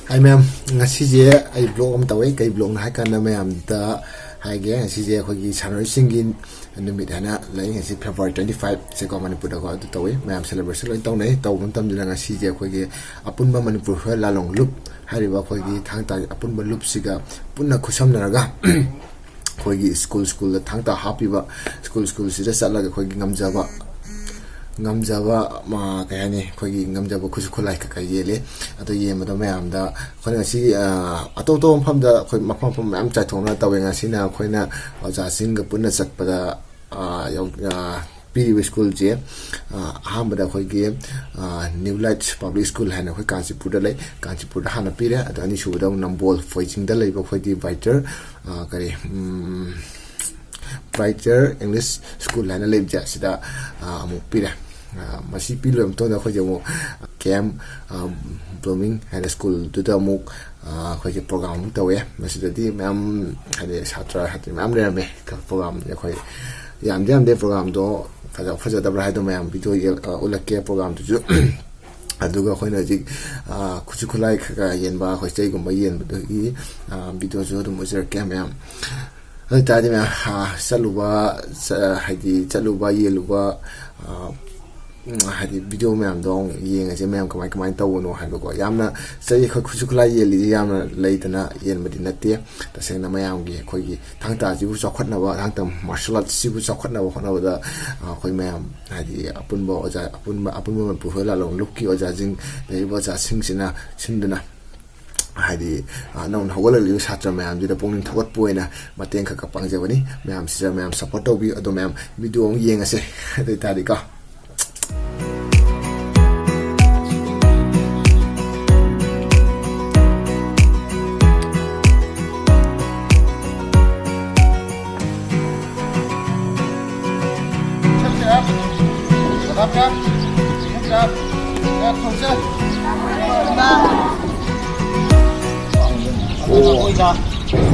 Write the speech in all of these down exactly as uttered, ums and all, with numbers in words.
ꯍꯥꯏ ꯃꯌꯥꯝ, ꯉꯁꯤꯁꯦ ꯑꯩ ꯕ꯭ꯂꯣꯒ ꯑꯃ ꯇꯧꯋꯦ꯫ ꯀꯩ ꯕ꯭ꯂꯣꯒꯅꯣ ꯍꯥꯏ ꯀꯥꯟꯗ, ꯃꯌꯥꯝꯗ ꯍꯥꯏꯒꯦ, ꯉꯁꯤꯁꯦ ꯑꯩꯈꯣꯏꯒꯤ ꯁꯥꯟꯅꯔꯣꯏꯁꯤꯡꯒꯤ ꯅꯨꯃꯤꯠ ꯍꯥꯏꯅ ꯂꯩ꯫ ꯉꯁꯤ ꯐꯦꯕ꯭ꯔꯨꯋꯥꯔꯤ ꯇ꯭ꯋꯦꯟꯇꯤ ꯐꯥꯏꯚꯁꯦꯀꯣ, ꯃꯅꯤꯄꯨꯔꯗꯀꯣ꯫ ꯑꯗꯨ ꯇꯧꯋꯤ, ꯃꯌꯥꯝ ꯁꯦꯂꯦꯕ꯭ꯔꯦꯁꯟ ꯂꯣꯏ ꯇꯧꯅꯩ꯫ ꯇꯧꯕ ꯃꯇꯝꯗ ꯉꯁꯤꯁꯦ ꯑꯩꯈꯣꯏꯒꯤ ꯑꯄꯨꯟꯕ ꯃꯅꯤꯄꯨꯔ ꯍꯨꯌꯦꯟ ꯂꯥꯂꯣꯡ ꯂꯨꯞ ꯍꯥꯏꯔꯤꯕ ꯑꯩꯈꯣꯏꯒꯤ ꯊꯥꯡ ꯇꯥꯒꯤ ꯑꯄꯨꯟꯕ ꯂꯨꯞꯁꯤꯒ ꯄꯨꯟꯅ ꯈꯨꯠꯁꯝꯅꯔꯒ ꯑꯩꯈꯣꯏꯒꯤ ꯁ꯭ꯀꯨꯜ ꯁ꯭ꯀꯨꯜꯗ ꯊꯥꯡ ꯇꯥ ꯍꯥꯞꯄꯤꯕ, ꯁ꯭ꯀꯨꯜ ꯁ꯭ꯀꯨꯜꯁꯤꯗ ꯆꯠꯂꯒ ꯑꯩꯈꯣꯏꯒꯤ ꯉꯝꯖꯕ, ꯉꯝꯖꯕ, ꯃ-, ꯀꯩ ꯍꯥꯏꯅꯤ, ꯑꯩꯈꯣꯏꯒꯤ ꯉꯝꯖꯕ ꯈꯨꯠꯁꯨ ꯈꯨꯠꯂꯥꯏ ꯀꯩꯀꯥ ꯌꯦꯜꯂꯤ꯫ ꯑꯗꯣ ꯌꯦꯟꯕꯗꯣ ꯃꯌꯥꯝꯗ ꯑꯩꯈꯣꯏꯅ ꯉꯁꯤ, ꯑ, ꯑꯇꯣꯞ ꯑꯇꯣꯞꯄ ꯃꯐꯝꯗ ꯑꯩꯈꯣꯏ ꯃꯐꯝ ꯃꯐꯝ ꯃꯌꯥꯝ ꯆꯥꯏꯊꯣꯛꯅ ꯇꯧꯋꯦ꯫ ꯉꯁꯤꯅ ꯑꯩꯈꯣꯏꯅ ꯑꯣꯖꯥꯁꯤꯡꯒ ꯄꯨꯟꯅ ꯆꯠꯄꯗ, ꯑ, ꯌꯥꯎ-, ꯑ, ꯄꯤꯔꯤꯕ ꯁ꯭ꯀꯨꯜꯁꯦ, ꯑ, ꯑꯍꯥꯟꯕꯗ ꯑꯩꯈꯣꯏꯒꯤ, ꯑ, ꯅ꯭ꯌꯨ ꯂꯥꯏꯠ ꯄꯕ꯭ꯂꯤꯛ ꯁ꯭ꯀꯨꯜ ꯍꯥꯏꯅ ꯑꯩꯈꯣꯏ ꯀꯥꯟꯆꯤꯄꯨꯔꯗ ꯂꯩ, ꯀꯥꯟꯆꯤꯄꯨꯔꯗ ꯍꯥꯟꯅ ꯄꯤꯔꯦ꯫ ꯑꯗꯣ ꯑꯅꯤꯁꯨꯕꯗ ꯑꯃꯨꯛ ꯅꯝꯕꯣꯜ ꯐꯣꯏꯖꯤꯡꯗ ꯂꯩꯕ ꯑꯩꯈꯣꯏꯒꯤ ꯕ꯭ꯔꯥꯏꯇꯔ, ꯑ, ꯀꯔꯤ, ꯎꯝ, ꯕ꯭ꯔꯥꯏꯇꯔ ꯏꯪꯂꯤꯁ ꯁ꯭ꯀꯨꯜ ꯍꯥꯏꯅ ꯂꯩꯕꯁꯦ, ꯑꯁꯤꯗ, ꯑ, ꯑꯃꯨꯛ ꯄꯤꯔꯦ꯫ ꯑ, ꯃꯁꯤ ꯄꯤ ꯂꯣꯏꯔꯕ ꯃꯇꯨꯡꯗ ꯑꯩꯈꯣꯏꯁꯦ ꯑꯃꯨꯛ ꯀꯦ ꯑꯦꯝ, ꯑ, ꯕ꯭ꯂꯨꯃꯤꯡ ꯍꯥꯏꯅ ꯁ꯭ꯀꯨꯜꯗꯨꯗ ꯑꯃꯨꯛ, ꯑ, ꯑꯩꯈꯣꯏꯁꯦ ꯄ꯭ꯔꯣꯒ꯭ꯔꯥꯝ ꯑꯃꯨꯛ ꯇꯧꯋꯦ꯫ ꯃꯁꯤꯗꯗꯤ ꯃꯌꯥꯝ, ꯍꯥꯏꯗꯤ, ꯁꯥꯇ꯭ꯔ ꯁꯥꯇ꯭ꯔꯤ ꯃꯌꯥꯝ ꯂꯩꯔꯝꯃꯦ꯫ ꯄ꯭ꯔꯣꯒ꯭ꯔꯥꯝ ꯑꯩꯈꯣꯏ ꯌꯥꯝꯗꯤ ꯌꯥꯝꯗꯦ, ꯄ꯭ꯔꯣꯒ꯭ꯔꯥꯝꯗꯣ ꯐꯖ ꯐꯖꯗꯕ꯭ꯔꯥ ꯍꯥꯏꯗꯣ ꯃꯌꯥꯝ ꯚꯤꯗꯤꯑꯣ ꯌꯦꯡ-, ꯑ, ꯎꯠꯂꯛꯀꯦ ꯄ꯭ꯔꯣꯒ꯭ꯔꯥꯝꯗꯨꯁꯨ꯫ ꯑꯗꯨꯒ ꯑꯩꯈꯣꯏꯅ ꯍꯧꯖꯤꯛ, ꯑ, ꯈꯨꯠꯁꯨ ꯈꯨꯠꯂꯥꯏ ꯈꯔ ꯈꯔ ꯌꯦꯟꯕ, ꯑꯩꯈꯣꯏ ꯆꯩꯒꯨꯝꯕ ꯌꯦꯟꯕꯗꯨꯒꯤ, ꯑ, ꯚꯤꯗꯤꯑꯣꯁꯨ ꯑꯗꯨꯝ ꯎꯠꯆꯔꯛꯀꯦ ꯃꯌꯥꯝ꯫ ꯑꯗꯨ ꯑꯣꯏꯇꯥꯔꯗꯤ ꯃꯌꯥꯝ, ꯑ, ꯆꯠꯂꯨꯕ, ꯆ-, ꯍꯥꯏꯗꯤ ꯆꯠꯂꯨꯕ, ꯌꯦꯜꯂꯨꯕ, ꯑ, ꯎꯝ, ꯍꯥꯏꯗꯤ ꯚꯤꯗꯤꯑꯣ ꯃꯌꯥꯝꯗꯣ ꯑꯃꯨꯛ ꯌꯦꯡꯉꯁꯦ, ꯃꯌꯥꯝ ꯀꯃꯥꯏ ꯀꯃꯥꯏꯅ ꯇꯧꯕꯅꯣ ꯍꯥꯏꯕꯀꯣ꯫ ꯌꯥꯝꯅ ꯆꯩ ꯑꯩꯈꯣꯏ ꯈꯨꯠꯁꯨ ꯈꯨꯠꯂꯥꯏ ꯌꯦꯜꯂꯤꯁꯦ ꯌꯥꯝꯅ ꯂꯩꯗꯅ ꯌꯦꯟꯕꯗꯤ ꯅꯠꯇꯦ꯫ ꯇꯁꯦꯡꯅ ꯃꯌꯥꯝꯒꯤ ꯑꯩꯈꯣꯏꯒꯤ ꯊꯥꯡ ꯇꯥꯁꯤꯕꯨ ꯆꯥꯎꯈꯠꯅꯕ, ꯊꯥꯡ ꯇꯥ ꯃꯥꯔꯁꯦꯜ ꯑꯥꯔꯠꯁꯤꯕꯨ ꯆꯥꯎꯈꯠꯅꯕ ꯍꯣꯠꯅꯕꯗ, ꯑ, ꯑꯩꯈꯣꯏ ꯃꯌꯥꯝ, ꯍꯥꯏꯗꯤ ꯑꯄꯨꯟꯕ ꯑꯣꯖꯥ, ꯑꯄꯨꯟꯕ, ꯑꯄꯨꯟꯕ ꯃꯅꯤꯄꯨꯔ ꯍꯨꯌꯦꯟ ꯂꯥꯂꯣꯡ ꯂꯨꯞꯀꯤ ꯑꯣꯖꯥꯁꯤꯡ, ꯂꯩꯔꯤꯕ ꯑꯣꯖꯥꯁꯤꯡꯁꯤꯅ ꯁꯤꯟꯗꯨꯅ, ꯍꯥꯏꯗꯤ, ꯑ, ꯅꯧꯅ ꯍꯧꯒꯠꯂꯛꯂꯤꯕ ꯁꯥꯇ꯭ꯔ ꯃꯌꯥꯝꯁꯤꯗ ꯄꯨꯛꯅꯤꯡ ꯊꯧꯒꯠꯄ ꯑꯣꯏꯅ ꯃꯇꯦꯡ ꯈꯔ ꯈꯔ ꯄꯥꯡꯖꯕꯅꯤ꯫ ꯃꯌꯥꯝꯁꯤꯗ ꯃꯌꯥꯝ ꯁꯞꯄꯣꯔꯠ ꯇꯧꯕꯤꯌꯨ꯫ ꯑꯗꯣ ꯃꯌꯥꯝ ꯚꯤꯗꯤꯑꯣ ꯑꯃꯨꯛ ꯌꯦꯡꯉꯁꯦ꯫ ꯑꯗꯨ ꯑꯣꯏꯇꯥꯔꯗꯤꯀꯣ꯫ ꯑꯩꯈꯣꯏꯅ ꯑꯩꯈꯣꯏꯗ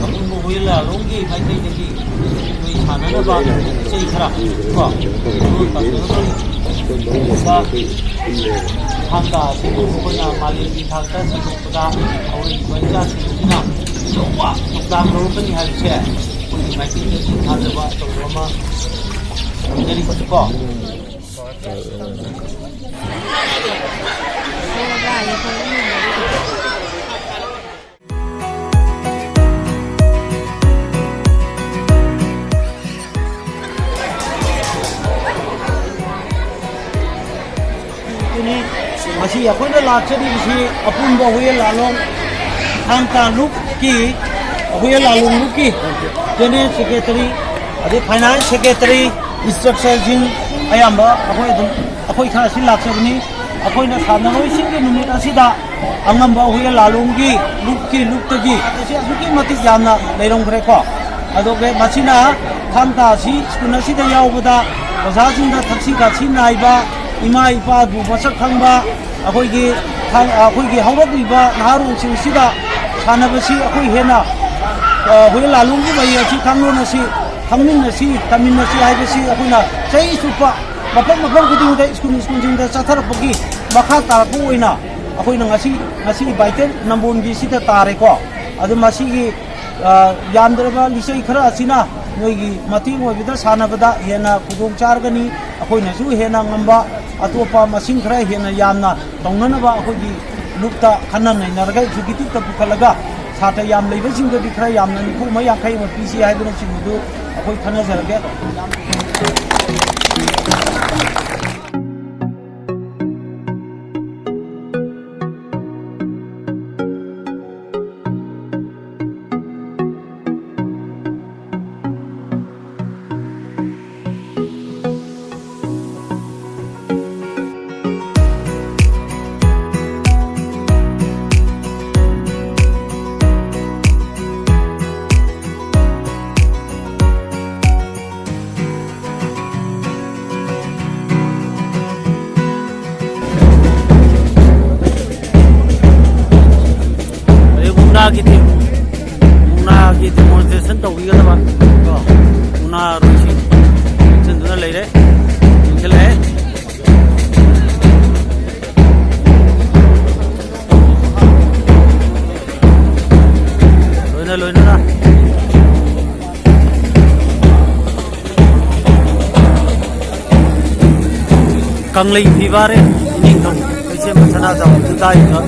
ꯑꯄꯨꯟꯕ ꯍꯨꯏꯂꯥꯂꯣꯡꯒꯤ ꯃꯥꯏꯀꯩꯗꯒꯤ ꯑꯩꯈꯣꯏ ꯁꯥꯟꯅꯅꯕ ꯏꯁꯩ ꯈꯔ ꯀꯣ, ꯇꯝꯖꯔꯛꯀꯅꯤ꯫ ꯊꯥꯡ ꯇꯥ ꯑꯁꯤ ꯑꯩꯈꯣꯏꯅ ꯃꯥꯂꯦꯝꯒꯤ ꯊꯥꯛꯇ ꯁꯟꯗꯣꯛꯄꯗ ꯍꯧꯔꯛꯏꯕ ꯏꯆꯥꯁꯤꯡ ꯑꯁꯤꯅ ꯑꯆꯧꯕ ꯊꯧꯗꯥꯡ ꯂꯧꯔꯛꯀꯅꯤ ꯍꯥꯏꯕꯁꯦ ꯑꯩꯈꯣꯏꯒꯤ ꯃꯥꯏꯀꯩꯗꯒꯤ ꯊꯥꯖꯕ ꯑꯆꯧꯕ ꯑꯃ ꯊꯝꯖꯔꯤꯕꯅꯤꯀꯣ꯫ ꯑꯗꯨꯅꯤ, ꯉꯁꯤ ꯑꯩꯈꯣꯏꯅ ꯂꯥꯛꯆꯔꯤꯕꯁꯤ ꯑꯄꯨꯟꯕ ꯍꯨꯏꯌꯦꯟ ꯂꯥꯂꯣꯡ ꯊꯥꯡ ꯇꯥ ꯂꯨꯞꯀꯤ, ꯍꯨꯏꯌꯦꯟ ꯂꯥꯂꯣꯡ ꯂꯨꯞꯀꯤ ꯖꯦꯅꯔꯦꯜ ꯁꯦꯀ꯭ꯔꯦꯇꯔꯤ, ꯑꯗꯩ ꯐꯥꯏꯅꯥꯟꯁ ꯁꯦꯀ꯭ꯔꯦꯇꯔꯤ, ꯏꯟꯁꯇ꯭ꯔꯛꯇꯔꯁꯤꯡ ꯑꯌꯥꯝꯕ ꯑꯩꯈꯣꯏ ꯑꯗꯨꯝ, ꯑꯩꯈꯣꯏ ꯈꯔ ꯑꯁꯤ ꯂꯥꯛꯆꯕꯅꯤ꯫ ꯑꯩꯈꯣꯏꯅ ꯁꯥꯟꯅꯔꯣꯏꯁꯤꯡꯒꯤ ꯅꯨꯃꯤꯠ ꯑꯁꯤꯗ ꯑꯉꯝꯕ ꯍꯨꯏꯌꯦꯟ ꯂꯥꯂꯣꯡꯒꯤ ꯂꯨꯞꯀꯤ ꯂꯨꯞꯇꯒꯤ ꯑꯁꯤ ꯑꯁꯨꯛꯀꯤ ꯃꯇꯤꯛ ꯌꯥꯝꯅ ꯂꯩꯔꯝꯈ꯭ꯔꯦꯀꯣ꯫ ꯑꯗꯨꯒ ꯃꯁꯤꯅ ꯊꯥꯡ ꯇꯥ ꯑꯁꯤ ꯁ꯭ꯀꯨꯜ ꯑꯁꯤꯗ ꯌꯥꯎꯕꯗ ꯑꯣꯖꯥꯁꯤꯡꯗ ꯊꯛꯁꯤ ꯈꯥꯁꯤ ꯅꯥꯏꯕ, ꯏꯃꯥ ꯏꯄꯥꯕꯨ ꯃꯁꯛ ꯈꯪꯕ, ꯑꯩꯈꯣꯏꯒꯤ ꯊꯥꯡ-, ꯑꯩꯈꯣꯏꯒꯤ ꯍꯧꯔꯛꯂꯤꯕ ꯅꯍꯥꯔꯣꯜꯁꯤꯡꯁꯤꯗ ꯁꯥꯟꯅꯕꯁꯤ ꯑꯩꯈꯣꯏ ꯍꯦꯟꯅ, ꯑ, ꯍꯨꯏꯌꯦꯟ ꯂꯥꯂꯣꯡꯒꯤ ꯃꯍꯩ ꯑꯁꯤ ꯈꯪꯂꯣꯟ ꯑꯁꯤ ꯈꯪꯃꯤꯟꯅꯁꯤ, ꯇꯝꯃꯤꯟꯅꯁꯤ ꯍꯥꯏꯕꯁꯤ ꯑꯩꯈꯣꯏꯅ ꯆꯍꯤ ꯆꯨꯞꯄ ꯃꯐꯝ ꯃꯐꯝ ꯈꯨꯗꯤꯡꯗ ꯁ꯭ꯀꯨꯜ ꯁ꯭ꯀꯨꯜꯁꯤꯡꯗ ꯆꯠꯊꯔꯛꯄꯒꯤ ꯃꯈꯥ ꯇꯥꯔꯛꯄ ꯑꯣꯏꯅ ꯑꯩꯈꯣꯏꯅ ꯉꯁꯤ, ꯉꯁꯤ ꯕꯥꯏꯇꯟ ꯅꯝꯕꯣꯜꯒꯤꯁꯤꯗ ꯇꯥꯔꯦꯀꯣ꯫ ꯑꯗꯨ ꯃꯁꯤꯒꯤ, ꯑ, ꯌꯥꯝꯗ꯭ꯔꯕ ꯂꯤꯆꯩ ꯈꯔ ꯑꯁꯤꯅ ꯅꯣꯏꯒꯤ ꯃꯇꯦꯡ ꯑꯣꯏꯕꯗ ꯁꯥꯟꯅꯕꯗ ꯍꯦꯟꯅ ꯈꯨꯗꯣꯡ ꯆꯥꯔꯒꯅꯤ, ꯑꯩꯈꯣꯏꯅꯁꯨ ꯍꯦꯟꯅ ꯉꯝꯕ ꯑꯇꯣꯞꯄ ꯃꯁꯤꯡ ꯈꯔ ꯍꯦꯟꯅ ꯌꯥꯝꯅ ꯇꯧꯅꯅꯕ ꯑꯩꯈꯣꯏꯒꯤ ꯂꯨꯞꯇ ꯈꯟꯅ ꯅꯩꯅꯔꯒ ꯑꯦꯛꯖꯤꯀ꯭ꯌꯨꯇꯤꯞꯇ ꯄꯨꯈꯠꯂꯒ ꯁꯥꯇ꯭ꯔ ꯌꯥꯝ ꯂꯩꯕꯁꯤꯡꯗꯗꯤ ꯈꯔ ꯌꯥꯝꯅ ꯅꯤꯐꯨ ꯑꯃ, ꯌꯥꯡꯈꯩ ꯑꯃ ꯄꯤꯁꯤ ꯍꯥꯏꯕꯅꯆꯤꯡꯕꯗꯨ ꯑꯩꯈꯣꯏ ꯈꯟꯅꯖꯔꯒꯦ꯫ ꯑꯗꯩ ꯃꯨꯛꯅꯥꯒꯤ ꯇꯤꯝ, ꯃꯨꯛꯅꯥꯒꯤ ꯗꯦꯃꯣꯟꯁꯇ꯭ꯔꯦꯁꯟ ꯇꯧꯕꯤꯒꯗꯕ ꯀꯣ, ꯃꯨꯛꯅꯥꯔꯣꯏꯁꯤꯡ ꯆꯤꯟꯗꯨꯅ ꯂꯩꯔꯦ, ꯆꯤꯟꯁꯤꯜꯂꯛꯑꯦ꯫ ꯂꯣꯏꯅꯅ ꯀꯪꯂꯩ ꯐꯤꯕꯥꯔꯦ ꯏꯅꯤꯡꯊꯧ ꯀꯩꯁꯦꯝꯕ ꯁꯅꯥꯖꯥꯎ ꯈꯨꯟꯗꯥꯏꯗ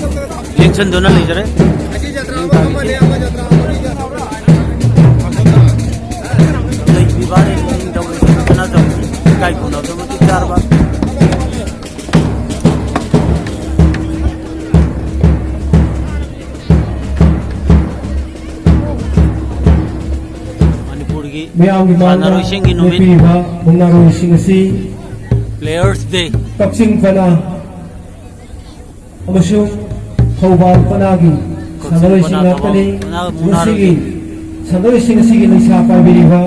ꯂꯦꯡꯁꯟꯗꯨꯅ ꯂꯩꯖꯔꯦ꯫ ꯀꯪꯂꯩ ꯐꯤꯕꯥꯔꯦ ꯏꯅꯤꯡꯊꯧ ꯀꯩꯁꯦꯝꯕ ꯁꯅꯥꯖꯥꯎ ꯏꯀꯥꯏ ꯈꯨꯝꯅꯕꯗ ꯃꯇꯤꯛ ꯆꯥꯔꯕ ꯃꯅꯤꯄꯨꯔꯒꯤ ꯃꯤꯌꯥꯝꯒꯤ ꯃꯥꯡꯗ ꯁꯥꯟꯅꯔꯣꯏꯁꯤꯡꯒꯤ ꯅꯨꯃꯤꯠ, ꯂꯦꯞꯄꯤꯔꯤꯕ ꯃꯨꯛꯅꯥꯔꯣꯏꯁꯤꯡ ꯑꯁꯤ Players Day꯫ ꯀꯛꯆꯤꯡ ꯐꯅ ꯑꯃꯁꯨꯡ ꯊꯧꯕꯥꯜ ꯄꯅꯥꯒꯤ ꯀꯛꯆꯤꯡ ꯁꯥꯟꯅꯔꯣꯏꯁꯤꯡ ꯄꯅꯥ ꯉꯥꯛꯇꯅꯤ꯫ ꯊꯧꯕꯥꯜ ꯄꯅꯥ ꯃꯨꯛꯅꯥꯔꯣꯏ꯫ ꯃꯁꯤꯒꯤ ꯁꯥꯟꯅꯔꯣꯏꯁꯤꯡ ꯑꯁꯤꯒꯤ ꯂꯩꯁꯥ ꯄꯥꯏꯕꯤꯔꯤꯕ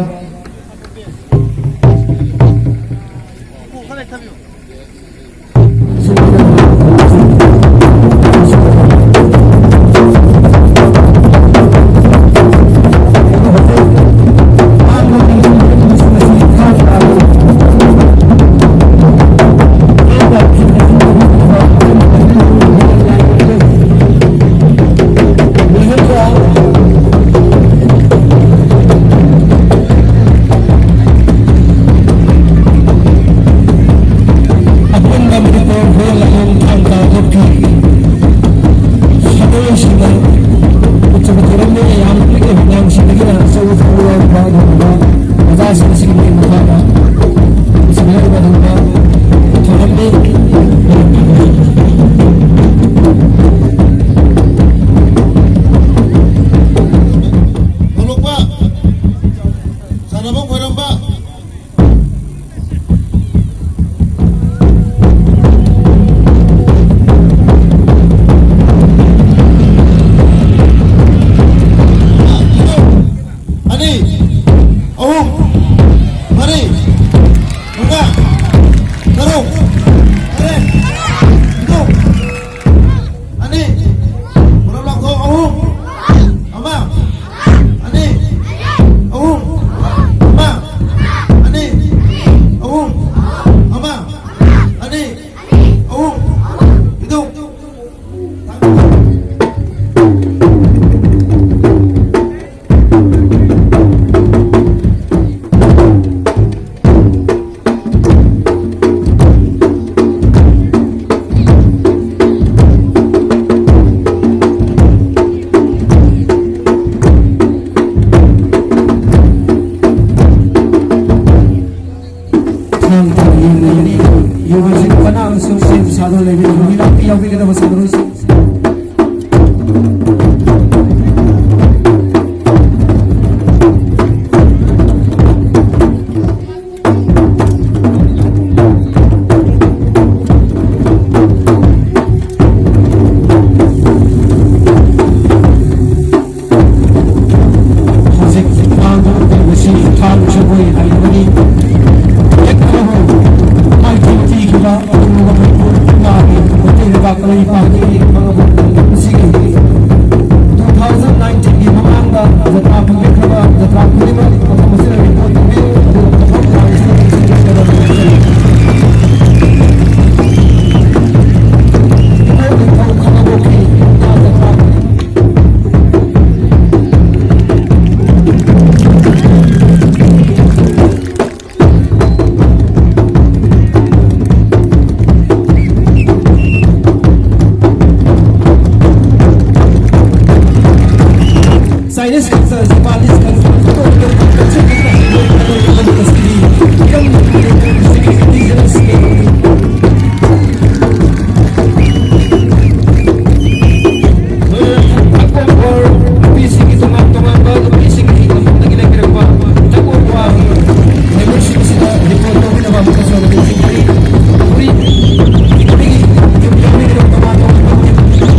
ꯑꯄꯨꯟꯕ ꯃꯅꯤꯄꯨꯔ ꯍꯨꯏꯌꯦꯟ ꯂꯥꯏꯌꯦꯡ ꯊꯥꯡ ꯇꯥ ꯂꯣꯛꯀꯤ ꯁꯥꯟꯅꯔꯣꯏꯁꯤꯡꯅ ꯎꯠꯆꯕ ꯊꯧꯔꯝꯅꯤ꯫ ꯌꯥꯝꯅ ꯄꯤꯛꯂꯤꯕ ꯑꯉꯥꯡꯁꯤꯡꯗꯒꯤꯅ ꯑꯆꯧꯕ ꯐꯥꯎꯕ ꯌꯥꯎꯔꯤꯕ ꯑꯗꯨꯒꯨꯝꯂꯕ ꯑꯣꯖꯥꯁꯤꯡ ꯑꯁꯤꯒꯤ ꯃꯤꯠꯌꯦꯡ ꯃꯈꯥꯗ ꯁꯥꯟꯅꯔꯤꯕ ꯑꯗꯨꯒꯨꯝꯕ ꯊꯧꯔꯝꯅꯤ꯫ ꯍꯧꯔꯛꯄ ꯁꯥꯟꯅꯐꯝ ꯑꯣꯏꯔꯝꯕ Chinese culture, Japanese culture, ꯅꯨꯄꯤꯁꯤꯡꯒꯤ ꯇꯣꯉꯥꯟ ꯇꯣꯉꯥꯟꯕ ꯅꯨꯄꯤꯁꯤꯡꯒꯤ ꯃꯐꯝꯗꯒꯤ ꯂꯩꯕꯤꯔꯛꯄ ꯇꯛꯋꯥ ꯋꯥꯒꯤ ꯂꯩꯉꯣꯏꯁꯤꯡ ꯑꯁꯤꯗ report ꯇꯧꯕꯤꯅꯕ ꯑꯃꯨꯛꯀꯁꯨ ꯍꯟꯅ ꯅꯤꯡꯁꯤꯡꯖꯔꯤ꯫ ꯄꯨꯔꯤ ꯑꯩꯈꯣꯏꯒꯤ ꯌꯨꯝ ꯌꯥꯝꯅ ꯇꯣꯉꯥꯟ ꯇꯣꯉꯥꯟꯕ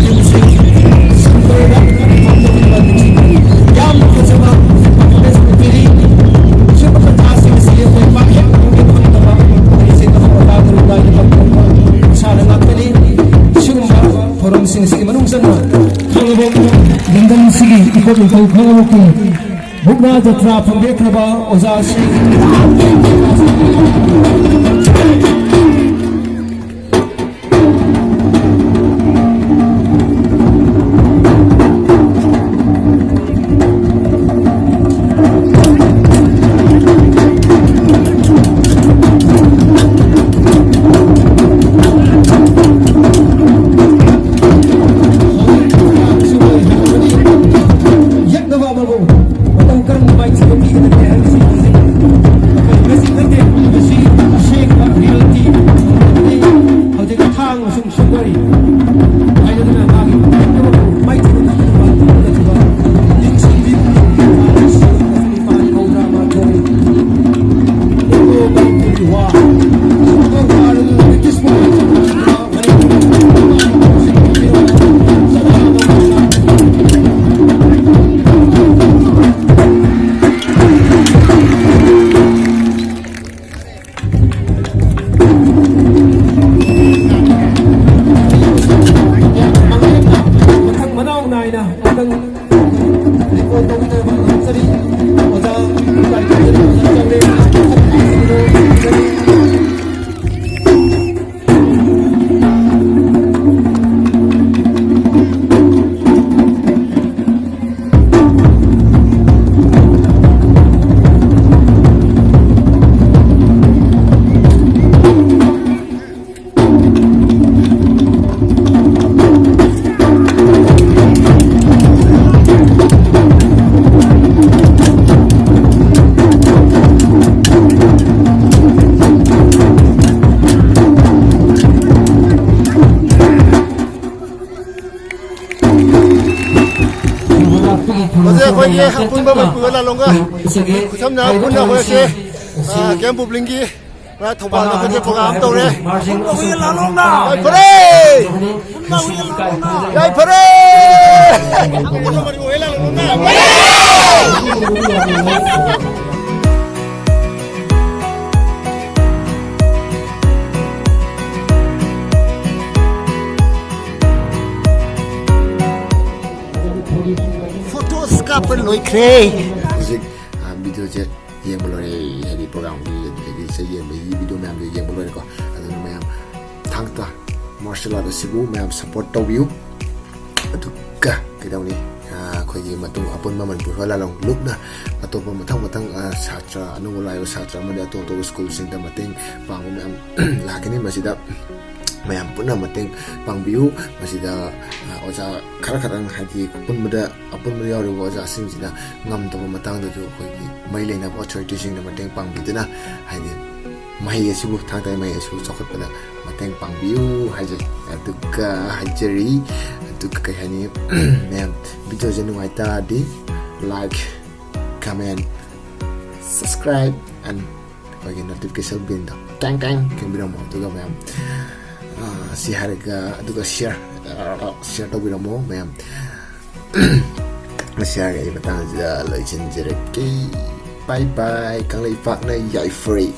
ꯌꯨꯝꯁꯤꯡ ꯁꯤꯡꯗꯣꯏꯗ report ꯇꯧꯕꯤꯅꯕ ꯅꯤꯡꯁꯤꯡꯖꯔꯤ꯫ ꯌꯥꯝꯅ ꯐꯖꯕ performance ꯎꯠꯄꯤꯔꯤ꯫ ꯁꯤꯒꯨꯝꯕ ꯀꯊꯥꯁꯤꯡ ꯑꯁꯤ ꯑꯩꯈꯣꯏ ꯄꯥꯛ ꯌꯥꯝꯅ ꯎꯕ ꯐꯪꯗꯕ ꯑꯩꯈꯣꯏꯁꯦ ꯇꯝꯕ ꯃꯇꯥꯡꯗ ꯂꯨꯇꯥꯏꯅ ꯇꯝꯕ ꯏꯁꯥꯅ ꯉꯥꯛꯀꯅꯤ꯫ ꯁꯤꯒꯨꯝꯕ ꯊꯧꯔꯝꯁꯤꯡ ꯑꯁꯤꯒꯤ ꯃꯅꯨꯡ ꯆꯟꯅ ꯈꯥꯡꯉꯕꯣꯛ ꯂꯝꯗꯝꯁꯤꯒꯤ ꯏꯀꯣꯛ ꯏꯊꯧ ꯈꯥꯡꯉꯕꯣꯛꯀꯤ ꯃꯨꯛꯅꯥ ꯖꯇ꯭ꯔꯥ ꯐꯝꯕꯤꯈ꯭ꯔꯕ ꯑꯣꯖꯥꯁꯤꯡ ꯌꯦꯛꯅꯕ ꯑꯃꯕꯨ ꯃꯇꯧ ꯀꯔꯝꯅ ꯃꯥꯏꯊꯤꯕ ꯄꯤꯒꯗꯒꯦ ꯍꯥꯏꯕꯁꯤ ꯍꯧꯖꯤꯛ ꯑꯩꯈꯣꯏ ꯉꯁꯤ ꯅꯠꯇꯦ, ꯃꯁꯤ ꯑꯁꯦꯡꯕ reality꯫ ꯍꯧꯖꯤꯛ ꯊꯥꯡ ꯑꯃꯁꯨꯡ ꯁꯨꯒꯔꯤ ꯍꯥꯏꯗꯨꯅ ꯃꯥꯒꯤ ꯌꯦꯛꯅꯕꯕꯨ ꯃꯥꯏꯊꯤꯕ ꯄꯤꯒꯗꯕ ꯄꯤꯒꯗꯕ ꯅꯤꯡꯁꯤꯡꯕꯤꯕ ꯃꯥꯒꯤ ꯁꯔꯨꯛ ꯑꯁꯤ ꯅꯤꯄꯥꯟ ꯃꯧꯗ꯭ꯔꯥ ꯃꯥꯊꯣꯏ꯫ ꯏꯪꯒꯣ ꯃꯅꯤꯄꯨꯔꯤ ꯋꯥ꯫ ꯁꯨꯒꯔ ꯋꯥ ꯑꯗꯨ British ꯃꯊꯪ ꯃꯅꯥꯎ ꯅꯥꯏꯅ ꯑꯃꯨꯛꯇꯪ report ꯇꯧꯕꯤꯅꯕ ꯉꯝꯖꯔꯤ꯫ ꯑꯣꯖꯥ ꯀꯥꯏꯀꯨ, ꯑꯣꯖꯥ ꯆꯥꯎꯔꯦꯟ꯫ ꯍꯧꯖꯤꯛ ꯑꯩꯈꯣꯏꯒꯤ ꯑꯄꯨꯟꯕ ꯃꯅꯤꯄꯨꯔ ꯂꯥꯂꯣꯡꯒ ꯈꯨꯠꯁꯝꯅ ꯄꯨꯟꯅ ꯑꯩꯈꯣꯏ ꯑꯁꯤ, ꯑ, ꯀꯦ ꯑꯦꯝ ꯄꯕ꯭ꯂꯤꯡꯒꯤ, ꯑ, ꯊꯧꯕꯥꯜꯗ ꯑꯩꯈꯣꯏꯒꯤ ꯄ꯭ꯔꯣꯒ꯭ꯔꯥꯝ ꯇꯧꯔꯦ꯫ ꯌꯥꯏꯐꯔꯦ! ꯌꯥꯏꯐꯔꯦ! ꯐꯣꯇꯣꯁ ꯀꯥꯞꯄ ꯂꯣꯏꯈ꯭ꯔꯦ꯫ ꯍꯧꯖꯤꯛ, ꯑ, ꯚꯤꯗꯤꯑꯣꯁꯦ ꯌꯦꯡꯕ ꯂꯣꯏꯔꯦ, ꯍꯥꯏꯗꯤ ꯄ꯭ꯔꯣꯒ꯭ꯔꯥꯝꯒꯤ ꯑꯗꯨꯗꯒꯤ ꯏꯁꯩ ꯌꯦꯡꯕꯒꯤ ꯚꯤꯗꯤꯑꯣ ꯃꯌꯥꯝꯗꯣ ꯌꯦꯡꯕ ꯂꯣꯏꯔꯦꯀꯣ꯫ ꯑꯗꯨꯅ ꯃꯌꯥꯝ ꯊꯥꯡ ꯇꯥ ꯃꯥꯔꯁꯦꯜ ꯑꯥꯔꯠ ꯑꯁꯤꯕꯨ ꯃꯌꯥꯝ ꯁꯞꯄꯣꯔꯠ ꯇꯧꯕꯤꯌꯨ꯫ ꯑꯗꯨꯒ ꯀꯩꯗꯧꯅꯤ, ꯑ, ꯑꯩꯈꯣꯏꯒꯤ ꯃꯇꯨꯡ ꯑꯄꯨꯟꯕ ꯃꯅꯤꯄꯨꯔ ꯍꯣꯏ ꯂꯥꯂꯣꯡ ꯂꯨꯞꯅ ꯑꯇꯣꯞꯄ ꯃꯊꯪ ꯃꯊꯪ, ꯑ, ꯁꯥꯇ꯭ꯔ ꯑꯅꯧꯕ ꯂꯥꯛꯏꯕ ꯁꯥꯇ꯭ꯔ ꯑꯃꯗꯤ ꯑꯇꯣꯞ ꯑꯇꯣꯞꯄ ꯁ꯭ꯀꯨꯜꯁꯤꯡꯗ ꯃꯇꯦꯡ ꯄꯥꯡꯕ ꯃꯌꯥꯝ ꯂꯥꯛꯀꯅꯤ꯫ ꯃꯁꯤꯗ ꯃꯌꯥꯝ ꯄꯨꯟꯅ ꯃꯇꯦꯡ ꯄꯥꯡꯕꯤꯌꯨ꯫ ꯃꯁꯤꯗ, ꯑ, ꯑꯣꯖꯥ ꯈꯔ ꯈꯛꯇꯪ, ꯍꯥꯏꯗꯤ ꯄꯨꯟꯕꯗ, ꯑꯄꯨꯟꯕꯗ ꯌꯥꯎꯔꯤꯕ ꯑꯣꯖꯥꯁꯤꯡꯁꯤꯅ ꯉꯝꯗꯕ ꯃꯇꯥꯡꯗꯁꯨ ꯑꯩꯈꯣꯏꯒꯤ ꯃꯔꯤ ꯂꯩꯅꯕ ꯑꯣꯊꯣꯔꯤꯇꯤꯁꯤꯡꯅ ꯃꯇꯦꯡ ꯄꯥꯡꯕꯤꯗꯨꯅ, ꯍꯥꯏꯗꯤ ꯃꯍꯩ ꯑꯁꯤꯕꯨ, ꯊꯥꯡ ꯇꯥꯒꯤ ꯃꯍꯩ ꯑꯁꯤꯕꯨ ꯆꯥꯎꯈꯠꯄꯗ ꯃꯇꯦꯡ ꯄꯥꯡꯕꯤꯌꯨ ꯍꯥꯏꯖꯩ꯫ ꯑꯗꯨꯒ ꯍꯥꯏꯖꯔꯤ, ꯑꯗꯨꯒ ꯀꯩ ꯍꯥꯏꯅꯤ, ꯃꯌꯥꯝ ꯚꯤꯗꯤꯑꯣꯁꯦ ꯅꯨꯡꯉꯥꯏ ꯇꯥꯔꯗꯤ like, comment, subscribe and ꯑꯩꯈꯣꯏꯒꯤ notification bellꯗꯣ ꯇꯦꯡ ꯇꯦꯡ ꯈꯤꯡꯕꯤꯔꯝꯃꯣ꯫ ꯑꯗꯨꯒ ꯃꯌꯥꯝ, ꯑ, ꯁꯤ ꯍꯥꯏꯔꯒ, ꯑꯗꯨꯒ share, ꯑ, share ꯇꯧꯕꯤꯔꯝꯃꯣ ꯃꯌꯥꯝ꯫ ꯃꯁꯤ ꯍꯥꯏꯔꯒ ꯑꯩ ꯃꯇꯥꯡꯁꯤꯗ ꯂꯣꯏꯁꯤꯟꯖꯔꯒꯦ꯫ Bye bye, ꯀꯪꯂꯩꯄꯥꯛꯅ ꯌꯥꯏꯐꯔꯦ꯫